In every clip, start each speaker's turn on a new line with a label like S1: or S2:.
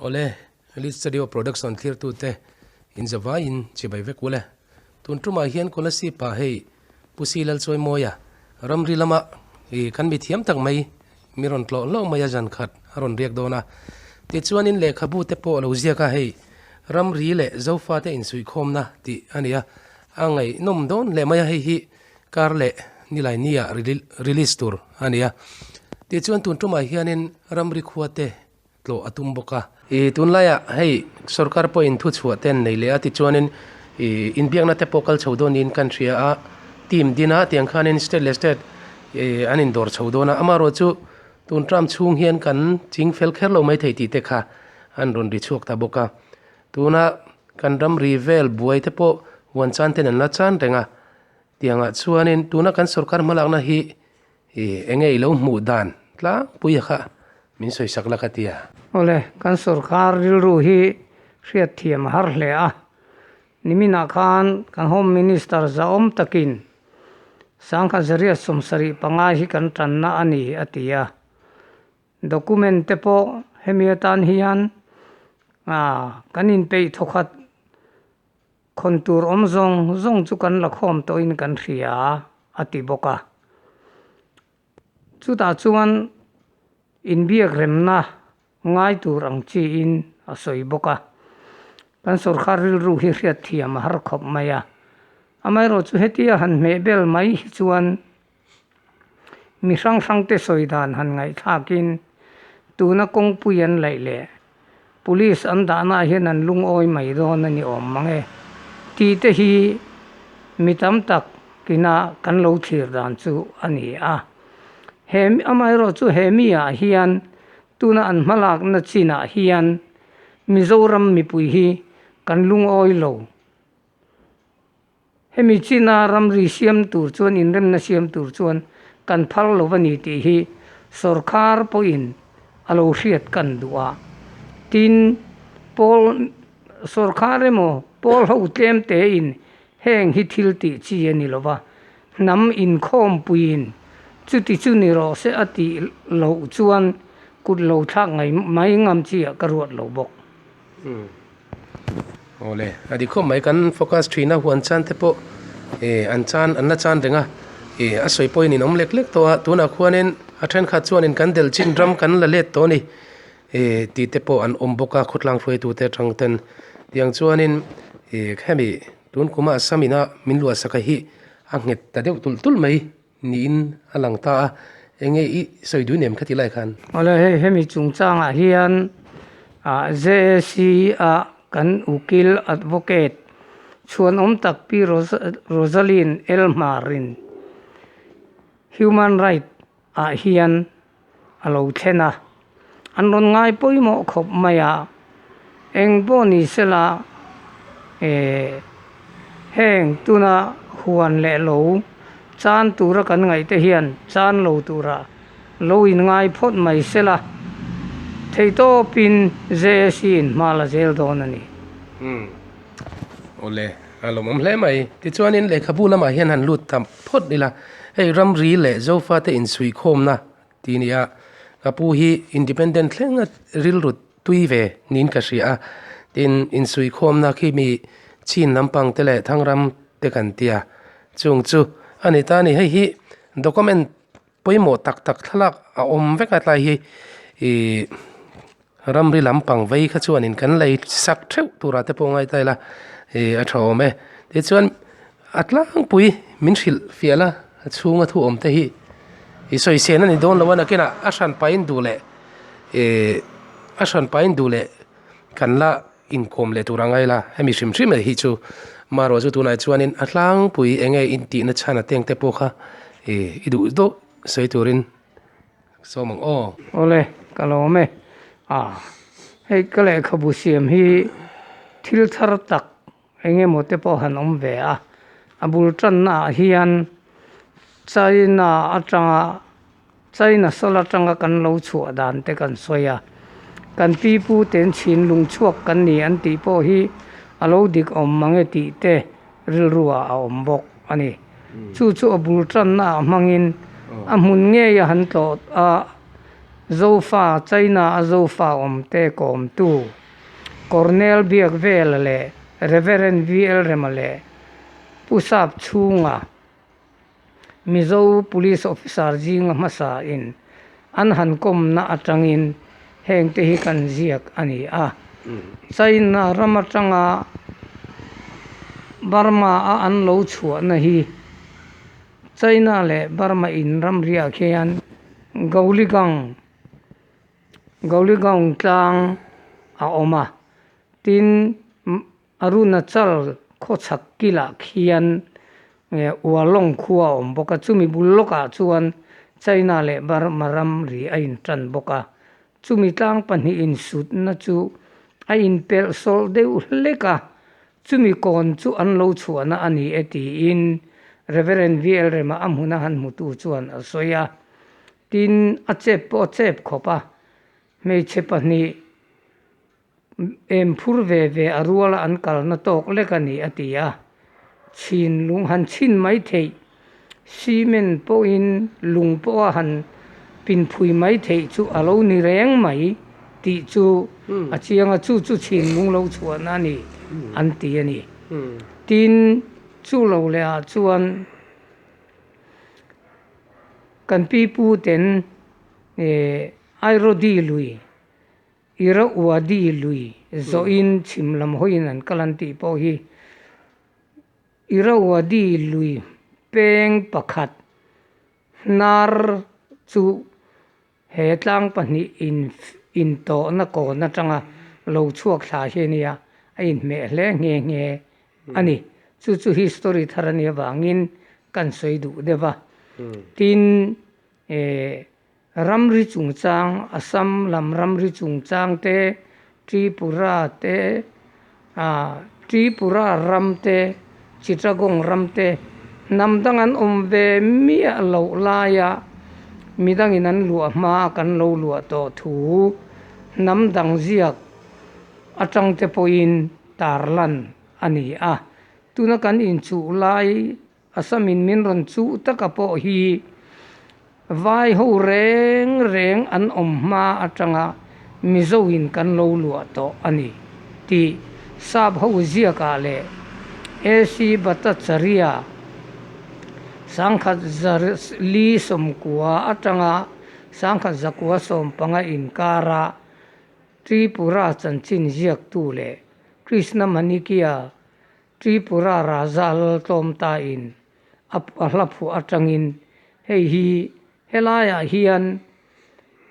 S1: Awle, Elite Studio Production thlirtute in zavaiin chibai vek ule. Tun tumah hian Kolasib ah hei Pu Si Lalchawimawia ramri lama i kan mi thiam tak mai mi rawn tlawh hlauh mai a zan khat a rawn riak dawn a. Tichuanin lehkhabu te pawh a lo ziak a hei ramri leh Zofate insuihkhawmna tih a ni a, a ngaihnawm dawn hle mai a hei hi kar leh nilai nia release tur a ni a. Tichuan tun tumah hianin ramri khua te tlawh a tum bawk a. I tunlaiah hei sorkar pawhin thuchhuah te an nei leh a, tichuanin i inbiakna te pawh kal chho dawn niin kan hria a, team dina tiang khanin state leh state i an indawr chho dawn a, amaherawhchu tun term chhung hian kan ching fel kher lo maithei tih te kha an rawn ri chhuak ta bawk a. Tuna kan ramri vel buai te pawh huan chan ten an la chan reng a, tiangah chuanin tuna kan sorkar hmalakna hi I enge i lo hmuh dan tlangpui a kha min sawi sak la ka ti a.
S2: Awle, kan sorkar rilru hi hriatthiam a har hle a. Niminah khan kan Home Minister zahawm takin Sangha Zariat 75 hi kan tanna a ni a ti a. Document te pawh hemi atan hian kan inpeih thawkhat Khawn tur awm zawng zawng chu kan la khawm tawhin kan hria a ti bawk a. Chutah chuan inbiak remna ngai tur ang chiin a sawi bawk a. Kan sorkar rilru hi hriatthiam a har khawp mai a. Amaherawh chu hetia han hmeh bel mai hi chuan Mi hrang hrangte sawi dan han ngaihthlakin tuna kawngpui an laih leh Police an dahnaah hian an lungawi mai dawn a ni awm mang e tih te hi mi tam tak kina kan lo thlir dan chu a ni a. He amaherawh chu he mi ah hian tuna an hmalakna chinah hian Mizoram mipui hi kan lungawi lo. Hemi china ramri siam tur chuan inremna siam tur chuan kan phal lo a ni tih hi sorkar pawhin a lo hriat kan duh a. Tin, pawl sorkar emaw pawl ho tlem tein heng hi thil tih chi a ni lo va, hnam inkhawmpuiin chuti chu ni rawh se a tih loh chuan kut lo thlak ngai mai ngam chi ah ka ruat lo bawk.
S1: Awle, a dik khawp mai kan focus thin a huan chan te pawh eh an chan an la chan reng a eh a sawi pawhin in awm lek lek tawh a tunah khuanin a thenkhat chuanin kan delh chin ram kan la let tawh a ni eh tih te pawh an awm bawk a khawtlang hruaitu te atang ten tiang chuanin eh hemi tun kuma Assam ina min luah sak a hi a nghet ta deuh tulh tulh mai niin a lang ta a, enge i sawi duh nem khati lai khan?
S2: Awle hei hemi chungchangah hian ah JAC a kan ukil advocate chhuanawm tak Pi Rosaline Elhmarin human right ah hian a lo thlen a, an rawn ngai pawimawh khawp mai a, eng pawh ni sela eh heng tuna huan leh lo chan tura kan ngaih te hian chan lo tura lo in ngai phawt mai sela theihtawpin JAC in hma la zel dawn a ni.
S1: Umm awle a lawmawm hle mai. Tichuanin lehkhabu lamah hian han lut ta phawt ila hei ramri leh Zofate insuihkhawmna Ti nia, ka pu hi independent thleng a rilru tui ve niin ka hria a, tin insuikhawmna khi mi chin lampang te leh thangram te kan tia, chung chu a ni ta a ni. Hei hi document pawimawh tak tak thlalak a awm vek a tlai hi ih ramri lampang vei kha chuanin kan lei sak theuh turah te pawh ngai ta ila ih a tha awm e. Tichuan a tlangpui min hrilh fiah la a chhunga thu awm te hi ih sawi sen a ni dawn lo a nakinah a hran pahin duh leh ih a hran pahin duh leh kan la inkawm leh tur a ngai la hemi hrim hrim hi chu marawh chu tunah chuanin a tlangpui eng nge intihna chhan a teng te pawh kha ih i duh deuh sawi turin. Sawm ang aw.
S2: Awle, ka lawm e. A, hei ka lehkhabu siam hi thil thar tak eng emaw te pawh han awm ve a. A bul tanna ah hian China atanga China sal atanga kan lo chhuah dan te kan sawi a. Kan pi pu ten chhin lung chhuak kan ni an tih pawh hi a lo dik awm mang e tih te rilru ah a awm bawk a ni. Chu chu a bul tanna ah hmangin a hmun ngei a han tlawh a, Zofa, China a Zofa awmte kawmtu Cornel Biakvela leh Reverend VL Rema leh Pu Sap chhunga Mizo Police Officer zinga hmasa in an han kawmna atangin hengte hi kan ziak a ni a. China ram atanga Burma a an lo chhuahna hi China leh Burma in ramriah khian Gauligang Gauligaung tlang a awm a, tin Arunachal khawchhak kilah khian Ualong khua a awm bawk a, chumi bul lawkah chuan China leh Burma ramri a intan bawk a. Chumi tlang pahnih insutna chu a inpelh sawlh deuh hlek a, chumi kawn chu an lo chhuahna a ni e tiin Reverend VL Rema a hmuna han hmutu chuan a sawi a. Tin, a chep pawh a chep khawp a, hmeichhe pahnih Em phur ve ve a ruala an kalna tawk lek a ni a ti a. Chhin lung han chhin mai theih, cement pawhin lung pawha han pin phui mai theih chu a lo ni reng mai tih chu a chiang a, chu chu chhin lung lo chhuahna a ni an ti a ni. Tin, chu lo leh ah chuan kan pi pu ten Airodi lui Irrawaddy lui zawhin chhim lam hawiin an kal an tih pawh hi Irrawaddy lui peng pakhat hnar chu he tlang pahnih in intawhna kawn atanga lo chhuak thla hi a nia, a inhmeh hle nghe nghe a ni. Chu chu history thar a nih avangin kan sawi duh deuh a. Tin, eh. Ramri chungchang, Assam lam ramri chungchang te, Tripura te, Tripura ram te, Chittagong ram te, hnam dang an awm ve miah loh laia midangin an luah hma kan lo luah tawh thu hnam dang ziak atang te pawhin tarlan a ni a. Tuna kan inchuh lai Assamin min rawn chuh taka pawh hi vai ho reng reng an awm hma atanga Mizoin kan lo luah tawh a ni tih sap ho ziakah leh AC Bhattacharya sangkhat li sawmkua atanga sangkhat zakua sawmpanga inkara Tripura chanchin ziaktu leh Krishna Manikya Tripura Raja Laltlawmta in a hla phuah atangin hei hi helaiah hian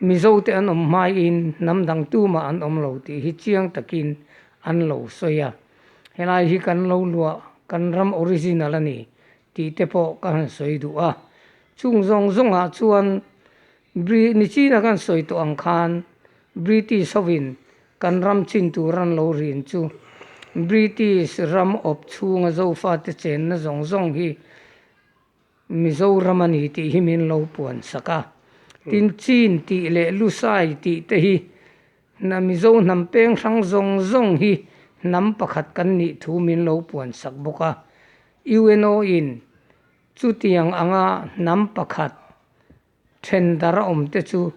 S2: Mizo te an awm hmaiin hnam dang tumah an awm lo tih hi chiang takin an lo sawi a. Helai hi kan lo luah kan ram original a ni tih te pawh ka han sawi duh a. Chung zawng zawngah chuan Bri nichina kan sawi tawh ang khan British hovin kan ram chin tur an lo rin chu British ram awp chhunga Zofate chenna zawng zawng hi Mizoram a ni tih hi min lo puan sak a. Tin, Chin tih leh Lusai tih te hi Mizo hnam peng hrang zawng zawng hi hnam pakhat kan nih thu min lo puan sak bawk a. UNO in Chutiang anga hnam pakhat then dar a awm te chu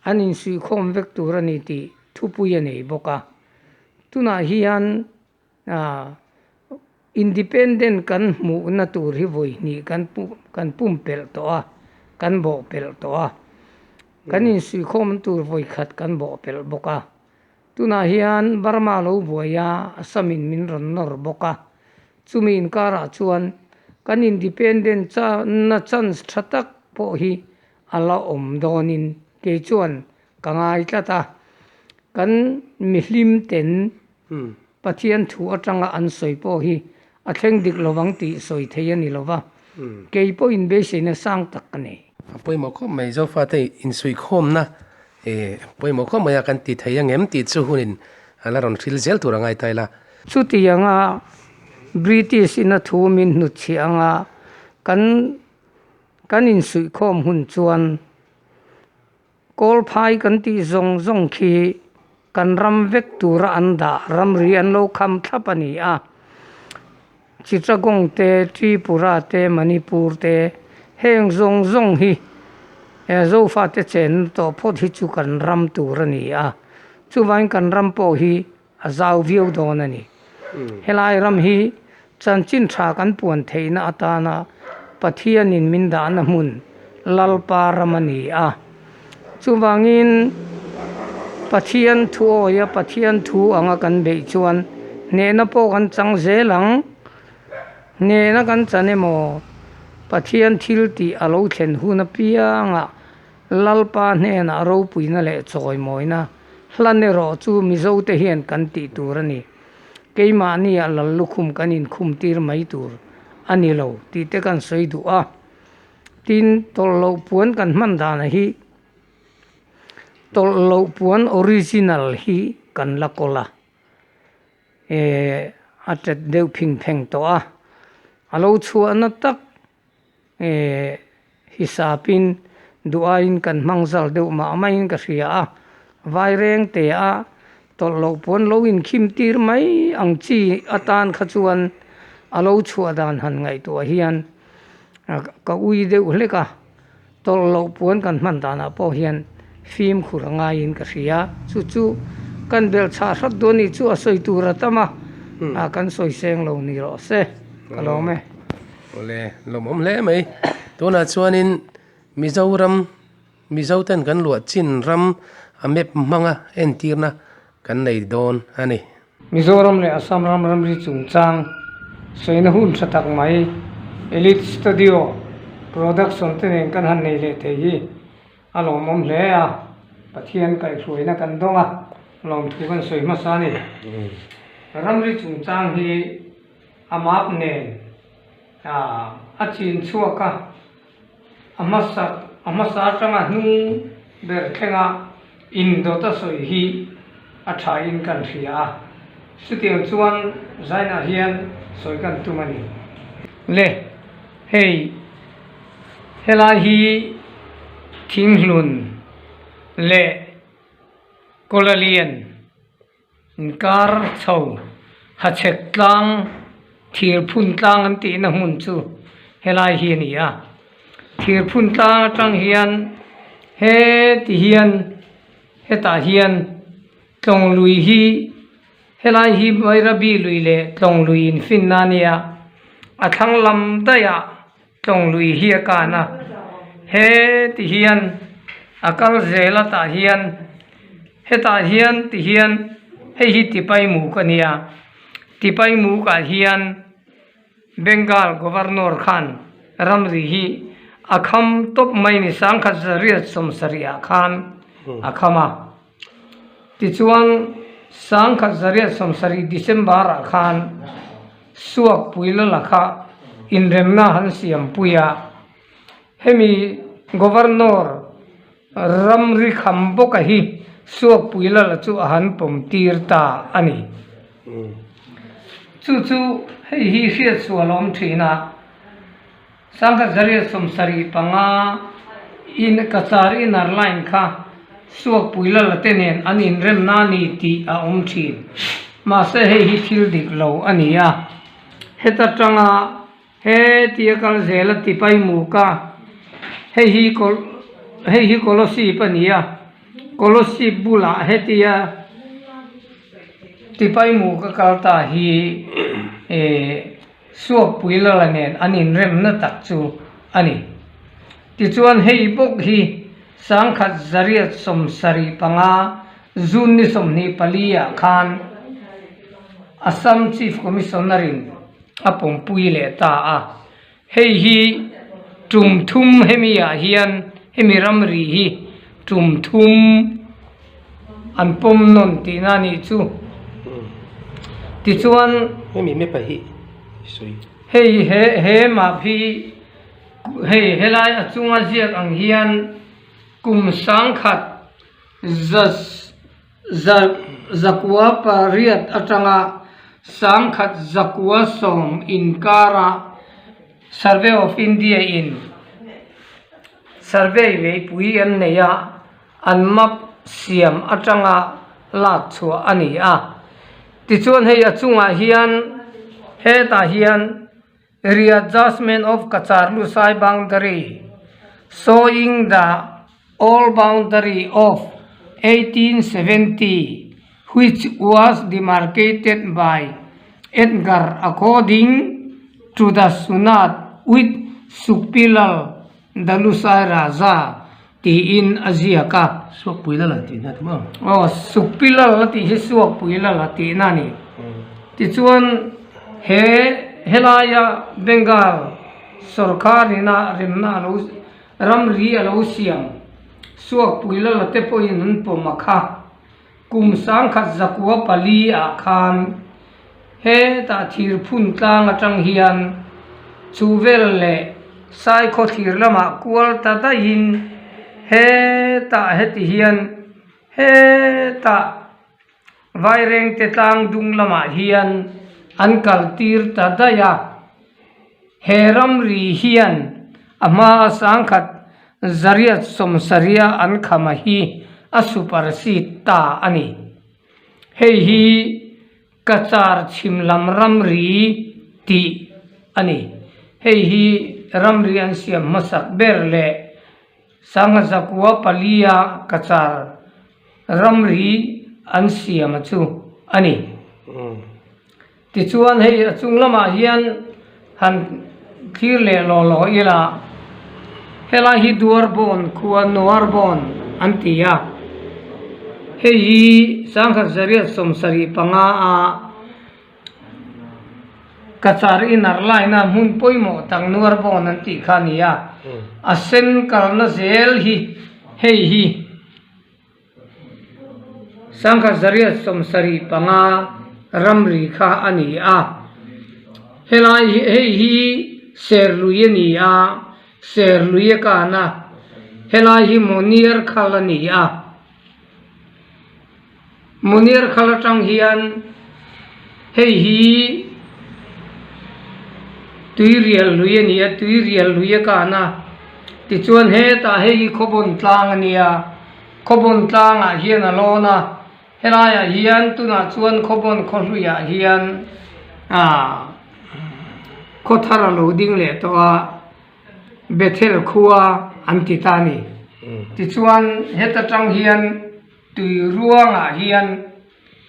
S2: an insuihkhawm vek tur a ni tih thupui a nei bawk a. Tunah hian independent kan hmuhna tur hi vawi hnih kan kan pumpelh tawh a, kan bawhpelh tawh a. Kan insuihkhawmna tur vawi khat kan bawhpelh bawk a. Tunah hian Burma lo buai a, Assam in min rawn nawr bawk a. Chumi inkarah chuan kan independent na chance tha tak pawh hi a la awm dawnin kei chuan ka ngai tlat a. Kan mihlim ten Pathian thu atanga an sawi pawh hi a thleng dik lovang tih sawi thei a ni lova, kei pawhin beiseina sang tak ka nei.
S1: A pawimawh khawp mai, Zofate insuihkhawmna pawimawh khawp mai a kan ti thei angem tih chu hunin a la rawn hril zel tur a ngai ta ila.
S2: Chutianga British ina thu min hnutchhiah anga kan kan insuihkhawm hun chuan Kawlphai kan tih zawng zawng khi kan ram vek tura an dah ramri an lo kham thlap a ni a. Chittagong te, Tripura te, Manipur te heng zawng zawng hi. Zofate chenna tawh phawt hi chu kan ram tur a ni a, chuvangin kan ram pawh hi a zau viau dawn a ni. Helai ram hi chanchin tha kan puan theihna atana Pathianin min dahna hmun Lalpa ram a ni a. Chuvangin Pathian thu awia Pathian thu anga kan beih chuan hnehna pawh kan chang zel ang. Hnehna kan chan emaw Pathian thil tih a lo thlen hun apiangah Lalpa hnenah ropuina leh chawimawina hlan erawh chu Mizote hian kan tih tur a ni. Keimahnia lal lukhum kan inkhum tir mai tur a ni lo tih te kan sawi duh a. Tin, tawlh loh puan kan hman danah hi tawlh loh puan original hi kan la kawl a. Eh, a tet deuh phing pheng tawh a. A lo chhuahna tak Eh, hisapin duhaiin kan hmang zal deuh mah maiin ka hria a, vaireng te a tawlh loh pawn lo inkhim tir mai ang chi atan kha chuan a lo chhuah dan han ngaihtuah hian ka ui deuh hlek a, tawlh loh puan kan hman danah pawh hian fimkhur a ngaiin ka hria, chu chu kan belh chhah hrat dawn nih chu a sawi tur a tam a, kan sawi seng lo ni rawh se ka lawm e.
S1: Awle, lawmawm hle mai. Tunah chuanin Mizoram, Mizoten kan luah chin ram a map hmanga entirna kan nei dawn a ni.
S2: Mizoram leh Assam ram ramri chungchang sawina hun tha tak mai Elite Studio Production te nen kan han nei leh thei hi a lawmawm hle a, Pathian kaihhruaina kan dawng a, lawmthu kan sawi hmasa a ni. Ramri chungchang hi A map nen a chin chhuak a, a hmasa a hmasa atanga hnung ber thlenga indawt a sawi hi a thain kan hria a, chutiang chuan zainah hian sawi kan tum a ni. Le, hei helai hi thinghlun leh kawlalian. Inkar chho hachhek tlang thir phun tlang an tihna hmun chu helai hi a ni a, thir phun tlang atang hian heti hian hetah hian tlawng lui hi helai hi Bairabi lui leh tlawng lui infinna a nia, a thlang lam daihah tlawng lui hi a kan a, heti hian a kal zel a tah hian hetah hian ti hian hei hi tipaimuk a nia tipaimuk ah hian Bengal Governor khan ramri hi a kham tawp mai ni sangkhat zariat sawmsarih ah khan a kham a tichuan sangkhat zariat sawmsarih December ah khan Suakpui la lakah inremna han siampui a, hemi Governor ramri kham bawka hi Suakpui la la chu a han pawm tir ta a ni. Chu chu hei hi hriatsual a awm thin a, Sangkhat zariat 75 in Cachar Inner Line kha Suakpui la la te nen an inremna a ni tih a awm thin. Mahse hei hi thil dik lo a ni a, heta tanga he tia kal zel a ti pai muk a, hei hi hei hi Kolosip a ni a, Kolosip bulah hetia ti pai muk a kal ta hi eh Suakpui lala nen an inremna tak chu a ni. Tichuan hei bawk hi sangkhat zariat 75 June ni 24 ah khan Assam Chief Commissioner in a pawmpui leh ta a. Hei hi tum thum hemi ah hian hemi ramri hi tum thum an pawm nawn tihna a nih chu. Tichuan
S1: Hemi map ah hi sawi.
S2: Hei he he map hi hei helai a chunga ziak ang hian kum sangkhat za za zakua pariat atanga sangkhat zakua sawm inkara Survey of India in survey meipui an nei a, an map siam atanga lak chhuah a ni a. Tichuan hei a chungah hian hetah hian Readjustment of Cachar Lusai Boundary showing the. Old boundary of 1870 which was demarcated by Edgar according to the Sunat with Sukpilal the Lusai Raja tiin a ziak a.
S1: Suakpui lal a tihna ti maw?
S2: Aw, Sukpilal a tih hi Suakpui lal a tihna a ni. Tichuan he helaia Bengal sorkar ina remna a lo Ramri a lo siam. Suakpui lala te pawhin an pawm a kha. Kum 1904 ah khan hetah thir phun tlang atang hian chu vel leh Saikhaw thlir lamah kual ta daihin hetah heti hian hetah Vairengte tlang dung lamah hian an kal tir ta daih a, he ramri hian a hmaa 1970 an khama hi a supersede ta a ni. Hei hi Cachar chhim lam ramri tih a ni. Hei hi ramri an siam hmasak ber leh 1904 Cachar ramri an siam a chu a ni. Tichuan hei a chung lamah hian han thlir leh law law ila helai hi Duarbawn khua Nuarbawn an ti a, hei hi 1975 a Cachar inner line a hmun pawimawh tak Nuarbawn an tih kha a ni a, a sen kalna zel hi hei hi. 1975 ramri kha a ni a, helai hi hei hi Serlui a ni a, Serlui a kan a, helai hi Moniar khal a ni a, Moniar khal atang hian hei hi Tuirial lui a ni a, Tuirial lui a kan a, tichuan hetah hei hi Khawbawn tlang a nia. Khawbawn tlangah hian a lawn a, helaiah hian tunah chuan Khawbawn khawhluiah hian aah khaw thar a lo ding leh tawh a, Bethel khua an ti ta a ni. Tichuan heta tang hian tui ruangah hian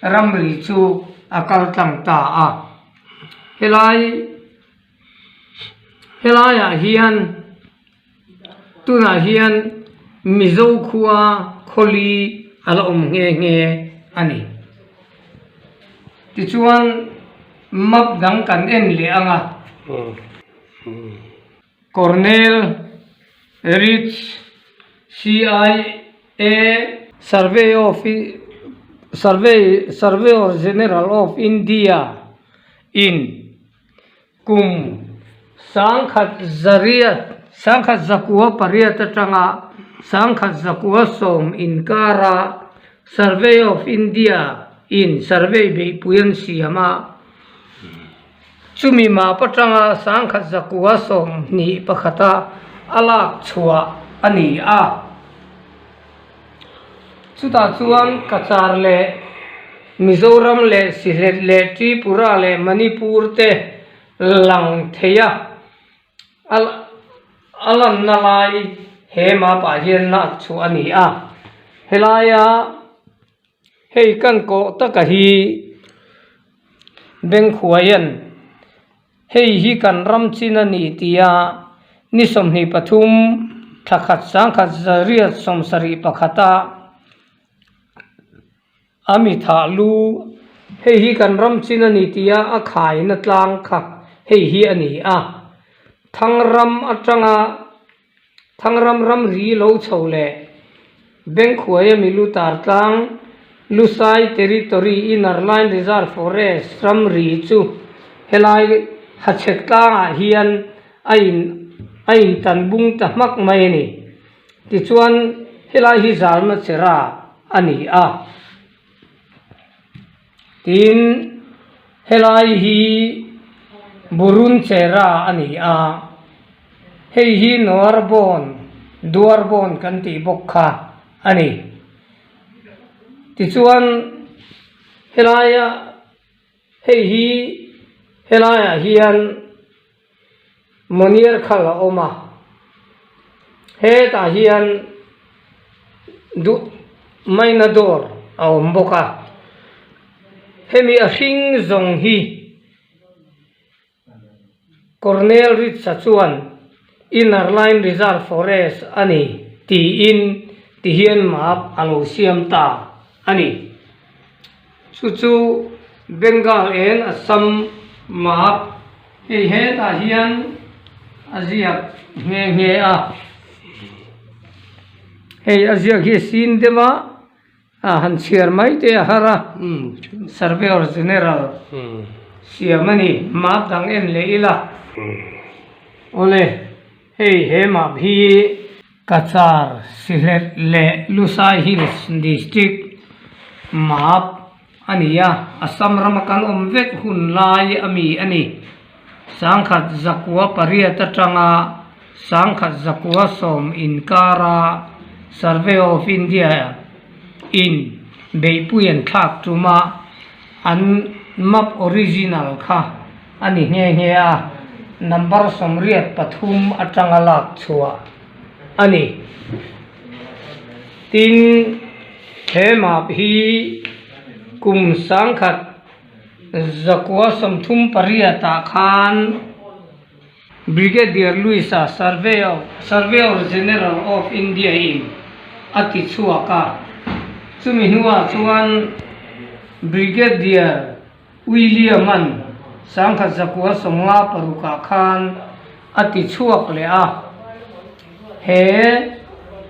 S2: ramri chu a kal tlang ta a, helai helaiah hian. Tunah hian Mizo khua khawli a la awm nghe nghe a ni. Tichuan map dang kan en leh ang a. Cornell Ridge CIA Survey of Survey Surveyor General of India in Kum 1908, 1908 atanga 1910 inkara Survey of India in survey beihpui an siam a, chumi map atanga 1921 a a lak chhuah a ni a. Chutah chuan Cachar leh Mizoram leh Sylhet leh Tripura leh Manipur te lang thei a, a lanna lai he map ah hian lak chhuah a ni a. Helaia hei kan kawh taka hi Bengkhuaian Hei hi kan ram chin a ni tia ni 23 thla khat 1971 a a mi thah lu hei hi kan ram chin a ni tia a khaina tlang kha hei hi a ni a, Thangram atanga Thangram ramri lo chho leh Bengkhuaia milu tar tlang Lusai Territory Inner Line Reserve Forest ramri chu helai Hachhek tlangah hian a in a intan bung ta hmak mai a ni. Tichuan helai hi zalna chera a ni a. Tin, helai hi Burun Chera a ni a, hei hi Nuarbawn, Duarbawn kan tih bawk kha a ni. Tichuan, helaia hei hi helaiah hian Moniar khal a awm a, hetah hian. Duh maina dawr a awm bawk a, hemi a hring zawng hi Colonel Ritz-a chuan Inner Line Reserve Forest a ni tiin tihian map a lo siam ta a ni. Chu chu Bengal and Assam map hei hetah hian a ziak nghe nghe a, hei a ziak hi sin deuh a, a han chhiar mai te a har a, Surveyor General siam a ni, map dang en leh ila, awle hei he map hi. Cachar, Sylhet leh Lushai Hills District map a ni a, Assam rama kan awm vek hun lai a mi a ni. Sangkhat zakua pariat atanga sangkhat zakua sawm inkara Survey of India in beihpui an thlak tuma an map original kha a ni nghe nghe a, number 83 atanga lak chhuah a ni. Tin, he map hi kum 1938 ah khan Brigadier Louis-a Surveyor General of India in a ti chhuak a, chumi hnuah chuan Brigadier William-a'n 1956 ah khan a ti chhuak leh a. He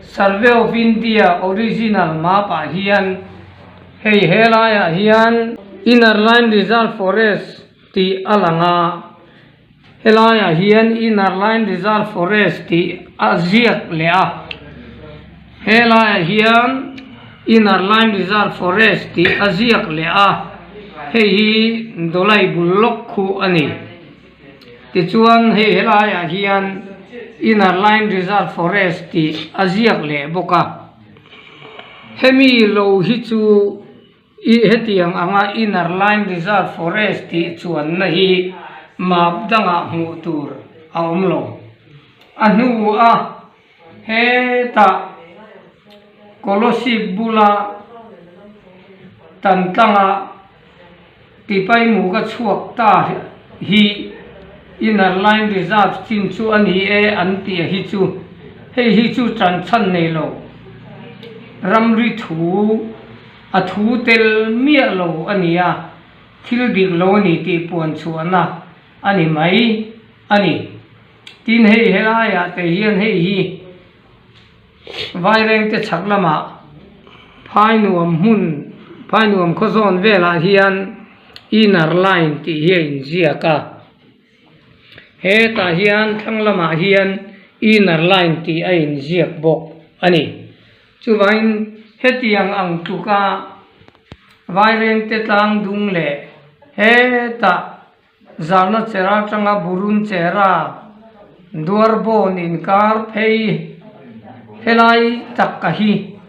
S2: Survey of India original map ah hian hei helaiah hian Inner Line Reserve Forest tih a lang a, helaiah hian Inner Line Reserve Forest tih a ziak leh a, helaiah hian Inner Line Reserve Forest tih a ziak leh a, hei hi Dawlai bul lawk khu a ni. Tichuan hei helaiah hian Inner Line Reserve Forest tih a ziak leh bawk a, hemi lo hi chu. I hetiang anga Inner Line Reserve Forest tih chuanna hi map dangah hmuh tur a awm lo. A hnu a hetah Kolosip bula Tantlanga Tipaimuk a chhuak ta hi Inner Line Reserve chin chu a ni e an tih hi chu hei hi chu tanchhan nei lo ramri thu A thu tel miah lo a ni a, thil dik lo a ni tih puan chhuahna a ni mai a ni. Tin hei helaiah te hian hei hi Vairengte chhak lamah Phainuam hmun, Phainuam khawzawn velah hian Inner Line tih hi a inziak a. Hetah hian thlang lamah hian Inner Line tih a inziak bawk a ni. Chuvangin hetiang ang tluka Vairengte tlang dung leh hetah Zarna chera atanga Burun chera Duarbawn inkar phei helai tak ka hi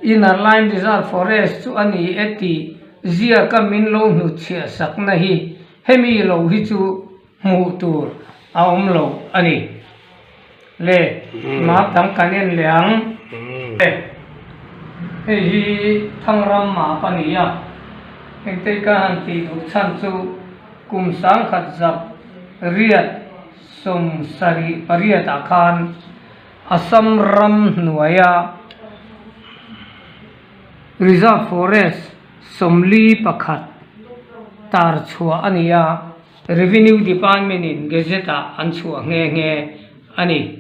S2: Inner Line Reserve Forest chu a ni e tih ziaka min lo hnutchhiah sakna hi hemi lo hi chu hmuh tur a awm lo a ni. Le, map dang kan en leh ang. Le, hei hi Thangram map a ni a, engtei ka han tih duh chhan chu kum 1778 ah khan Assam ram hnuaia Reserve Forest 41 tar chhuah a ni a. Revenue Department in Gazette ah an chhuah nghe nghe a ni.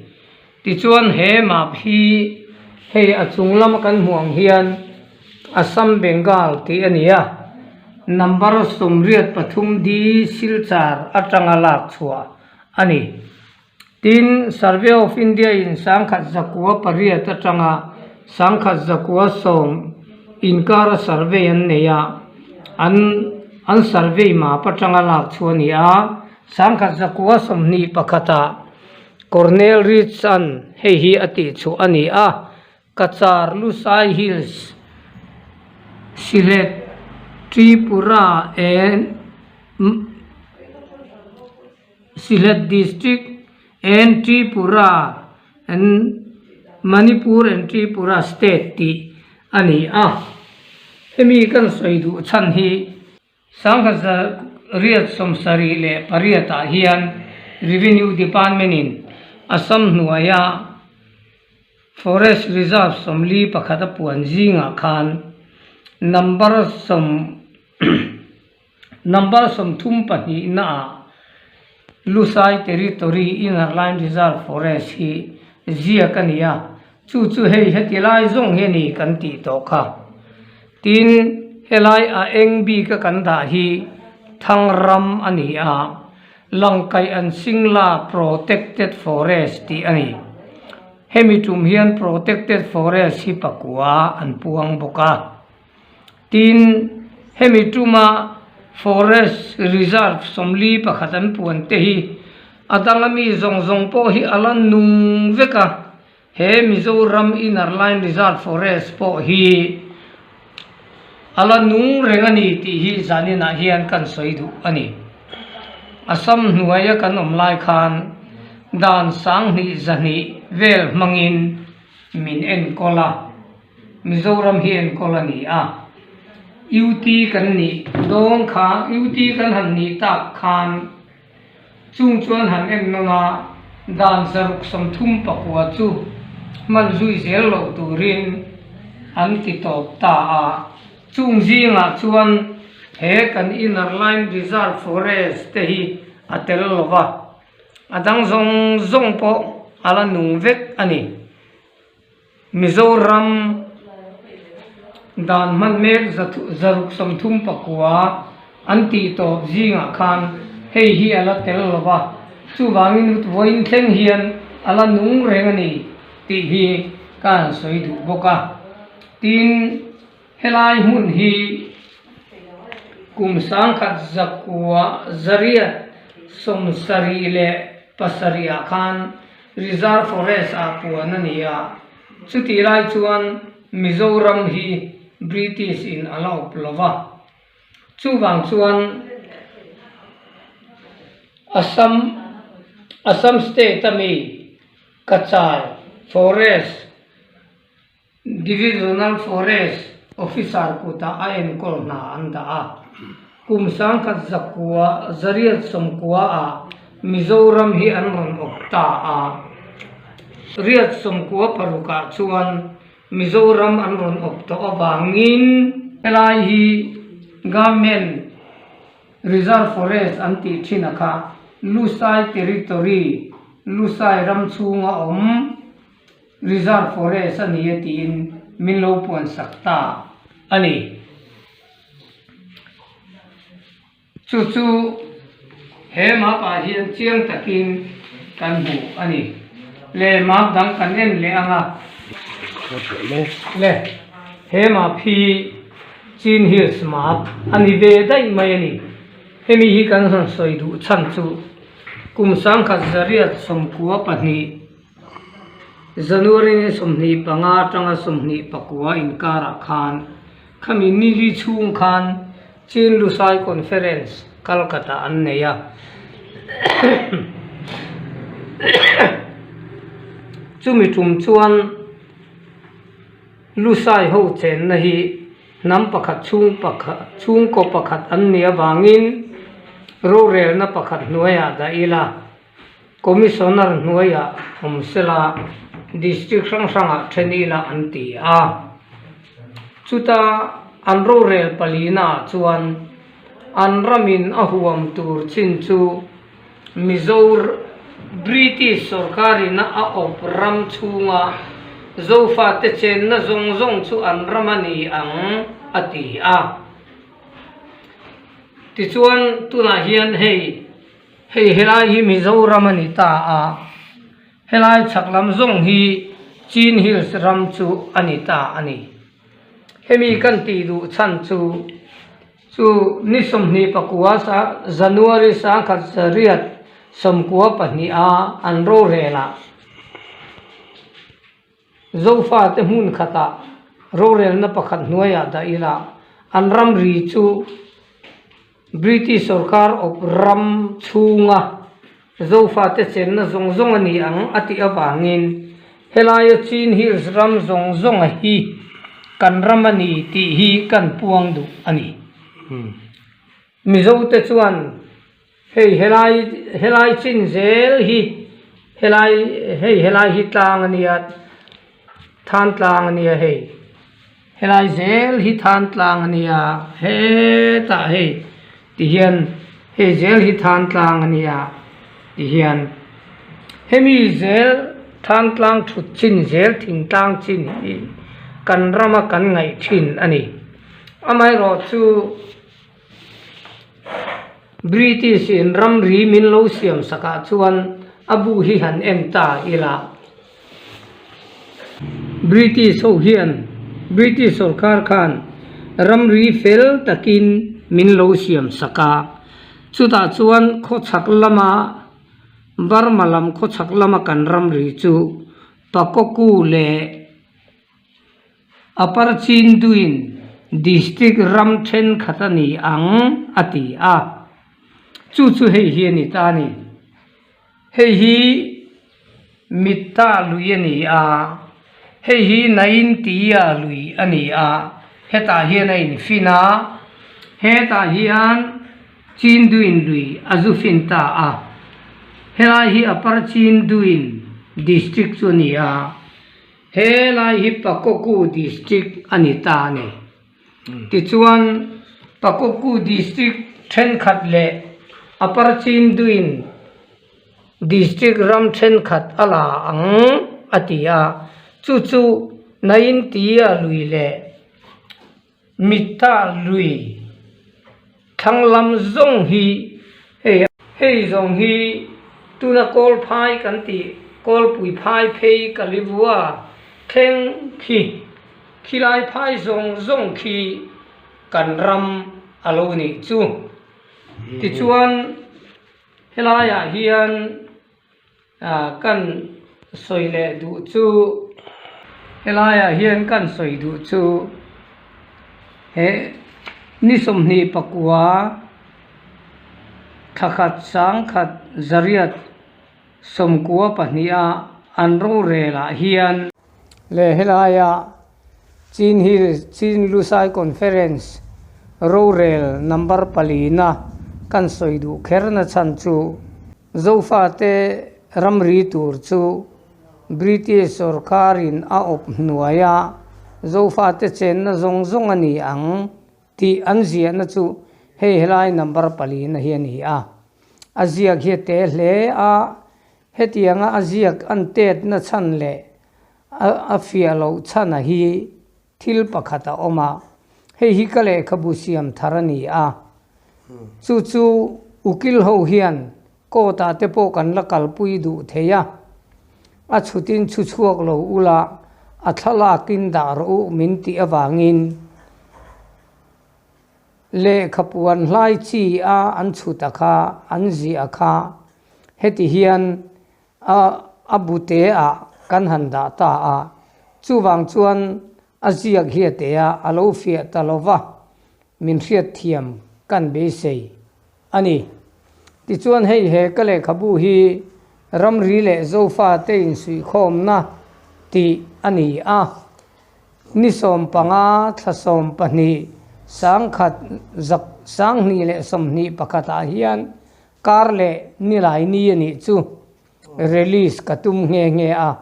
S2: Tichuan he map hi hei a chung lama kan hmuh ang hian Assam Bengal tih a ni a, number 83 D Silchar atanga lak chhuah a ni. Tin, Survey of India in 1908 atanga 1910 inkara survey an nei a, an an survey map atanga lak chu a ni a. 1921 ah Cornel Ritz-a'n hei hi a tih chhuah a ni a, Cachar Lushai Hills, Sylhet, Tripura and Sylhet District and Tripura and Manipur and Tripura State tih a ni a. Hemi kan sawi duh chhan hi 1978 ah hian Revenue Department in Assam hnuaia Forest Reserve 41 a puan zingah khan number sawm number 32 naah Lusai Territory Inner Line Reserve Forest hi ziak a ni a, chu chu hei heti lai zawng hi a ni kan tih tawh kha. Tin, helai a eng bika kan dah hi Thangram a ni a, Langkaih an Singla Protected Forest tih a ni. Hemi tum hian Protected Forest hi pakua an puang bawk a. Tin, hemi tuma Forest Reserve 41 an puan te hi a danga mi zawng zawng pawh hi a la nung vek a, he Mizoram Inner Line Reserve Forest pawh hi a la nung reng a ni tih hi zaninah hian kan sawi duh a ni. Assam hnuaia kan awm lai khan dan 2200 vel hmangin min enkawl a. Mizoram hi enkawl a ni a, UT kan nih dawn kha, UT kan han nih tak khan chung chuan han en nawn a, dan 639 chu hman zui zel loh turin an ti tawp ta a, chung zingah chuan he kan Inner Line Reserve Forest te hi a tel lo va, a dang zawng zawng pawh a la nung vek a ni. Mizoram dan hman mek 639 an tih tawp zingah khan hei hi a la tel lo va, chuvangin vawiin thleng hian a la nung reng a ni tih hi ka han sawi duh bawk a. Tin, helai hmun hi kum 1977 ah khan Reserve Forest ah puan a ni a, chutih lai chuan Mizoram hi British in a la awp lo va. Chuvang chuan Assam Assam State a mi Cachar Forest Divisional Forest Officer kutah a enkawl hna an dah a. Kum 1990 ah Mizoram hi an rawn awp ta a. 96 ah chuan Mizoram an rawn awp tawh avangin helai hi Government Reserve Forest an tih thin a kha Lusai Territory, Lusai ram chhunga awm, Reserve Forest a ni a tiin min lo puan sak ta a ni. Chu chu he map ah hian chiang takin kan hmu a ni. Le map dang kan en leh ang a. Le he map hi Chin Hills map a ni ve daih mai a ni. Hemi hi kan rawn sawi duh chhan chu kum 1992 January ni 25 atanga 29 inkarah khan khami nili chhung khan Chin Lusai Conference Calcutta an nei a. Chumi tum chuan Lusai ho chenna hi hnam pakhat chhung pakhat chhungkaw pakhat an nih avangin rorelna pakhat hnuaiah dah ila. Commissioner hnuaiah awm sela District hrang hrangah then ila an ti a. Chuta an rorel palinaah chuan an ramin a huam tur chin chu Mizo British sorkarin a awp ram chhunga Zofate chenna zawng zawng chu an ram a ni ang a ti a. Tichuan tunah hian hei. Hei helai hi Mizoram a ni ta a, helai chhak lam zawng hi Chin Hills ram chu a ni ta a ni. Hemi kan tih duh chhan chu chu ni 24 sa January 1992 a an rorel ah Zofate hmun khatah rorelna pakhat hnuaiah dah ila an ramri chu British sorkar awp ram chhunga Zofate chenna zawng zawng a ni ang a tih avangin Helaia Chin Hills ram zawng zawnga hi kan ram a ni tih hi kan puang duh a ni. Mizote chuan hei helai helai chin zel hi helai hei helai hi tlang a nia than tlang a nia hei helai zel hi than tlang a nia hetah hei tihian hei zel hi than tlang a nia tihian hemi zel than tlang thut chin zel thingtlang chin hi kan rama kan ngaih thin a ni amaherawhchu. British in ramri min lo siam sakah chuan a bu hi han en ta ila. British ho hian British sorkar khan ramri fel takin min lo siam sak a, chutah chuan khawchhak lama Burma lam khawchhak lama kan ramri chu Pakoku leh Upper Chinduin District ram thenkhat a ni ang a ti a, chu chu hei hi a ni ta a ni. Hei hi Mitta lui a ni a, hei hi Naintia lui a ni a, hetah hian a infin a, hetah hian Chinduin lui a zu fin ta a, helai hi Upper Chinduin District chu a ni a. He lai hi Pakoku District a ni ta a ni. Tichuan, Pakoku District thenkhat leh Upper Chinduin District ram thenkhat a la ang a ti a, chu chu Naintia lui leh Mitta lui thlang lam zawng hi hei hei zawng hi tuna kawl phai kan tih kawlpui phai phei Kalivua thleng khi khilai phai zawng zawng khi kan ram a lo nih chu tichuan helaiah hian Kan sawi leh duh chu helaiah hian kan sawi duh chu he ni 29 thlakhat sangkhat zariat 92 a an rorel ah hian leh helaia Chin Hills Chin Lusai Conference rorel number palina kan sawi duh kher na chhan chu Zofate ramri tur chu British sorkarin a awp hnuaia Zofate chenna zawng zawng a ni ang tih an ziahna chu hei helai number palina hi a ni a. A ziak hi a te hle a, hetianga a ziak an tetna chhan leh a fiah loh chhana hi Thil pakhat a awm a, hei hi ka lehkhabu siam thar a ni a, chu chu ukil ho hian court ah te pawh kan la kalpui duh thei a, a chhutin chhu chhuak lo ula a thlalakin dah rawh u min tih avangin lehkhapuan hlai chi a an chhut a kha an ziah a kha heti hian A a bute ah kan han dah ta a, chuvang chuan a ziak hi a te a, a lo fiah ta lo va, min hriatthiam kan beisei a ni. Tichuan hei he ka lehkhabu hi ramri leh Zofate insuihkhawmna tih a ni a, ni 15 thla 12 sangkhat zak 2021 ah hian Kar leh nilai ni a nih chu release ka tum nghe nghe a.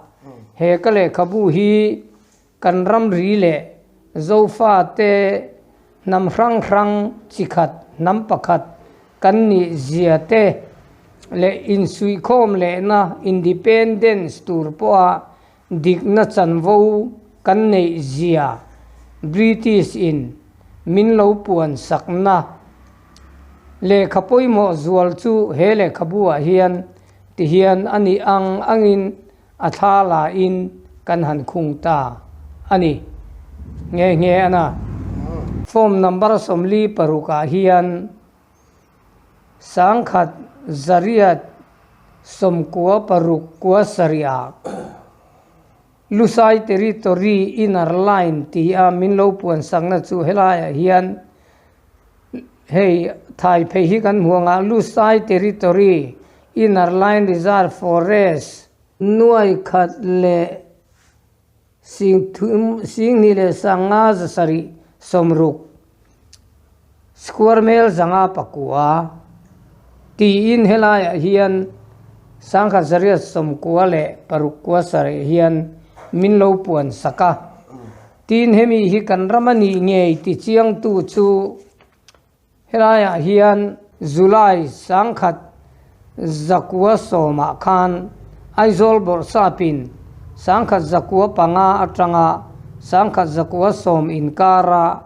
S2: He ka lehkhabu hi kan ramri leh Zofate hnam hrang hrang chi khat hnam pakhat kan nih zia te leh insuihkhawm lehna independence tur pawha dikna chanvo kan neih zia British in min lo puan sakna lehkha pawimawh zual chu he lehkhabu ah hian ti hian a nih ang angin a thla la in kan han khung ta a ni nghe nghe a na. Form number 46 ah hian 1996 ah Lusai Territory Inner Line ti a min lo puan sakna chu helaiah hian hei thai phei hi kan hmu ang a, Lusai Territory Inner Line Reserve Forest nuai khat leh. Sing thum 25 760 square mel 509 tiin helaiah hian 1896 7 hian min lo puan sak a. Tin hemi hi kan ram a nih ngei ti chiangtu chu Helaiah hian July 1910 khan Aizawl Bawrhsapin 1905 atanga 1910 inkara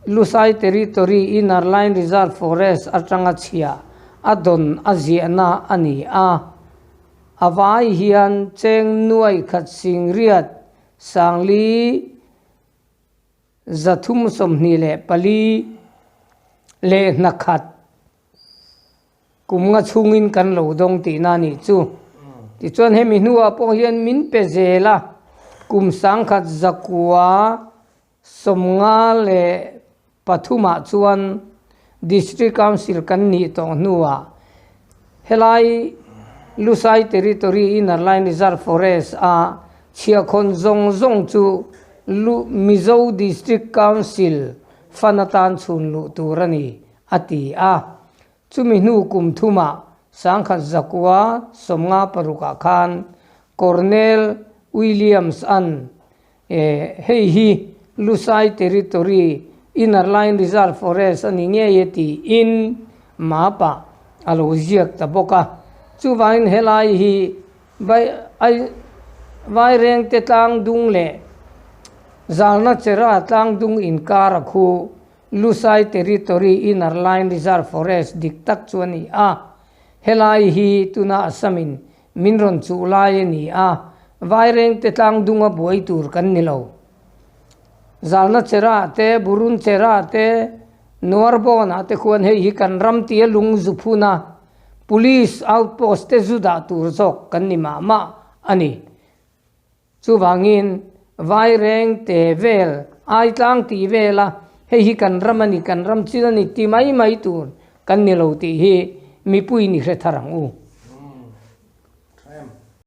S2: Lusai Territory Inner Line Reserve Forest atanga chhia a dawn a ziahna a ni a. A vai hian cheng nuai khat singriat sangli 324 leh hna khat kum nga chhungin kan lo dawng tihna a nih chu. Tichuan hemi hnuah pawh hian min pe zel a, kum 1993ah chuan District Council kan nih tawh hnuah helai Lusai Territory Inner Line Reserve Forest a chhiahkhawn zawng zawng chu Mizo District Council fund atan chhun luh tur a ni, a ti a. Chumi hnu kum thumah 1996ah khan Cornel Williams-a'n Hei hi Lusai Territory Inner Line Reserve Forest a ni ngei e tiin map ah a lo ziak ta bawk a. Chuvangin helai hi Vairengte tlang dung leh Zalna Chera tlang dung inkar a khu Lusai Territory Inner Line Reserve Forest dik tak chu a ni a. Helai hi tuna Assam-in Min rawn chuh lai a ni a, Vairengte tlang dunga buai tur kan ni lo. Zalna cherah te, Burun cherah te, Nuarbawnah te khuan hei hi kan ram tia lung zu phun a, Police outpost te zu dah tur zawk kan ni mah mah a ni. Chuvangin, Vairengte vel, Aitlang tih vela hei hi kan ram a ni, kan ram chin a ni ti mai mai tur kan ni lo tih hi mipui ni hre thar ang u.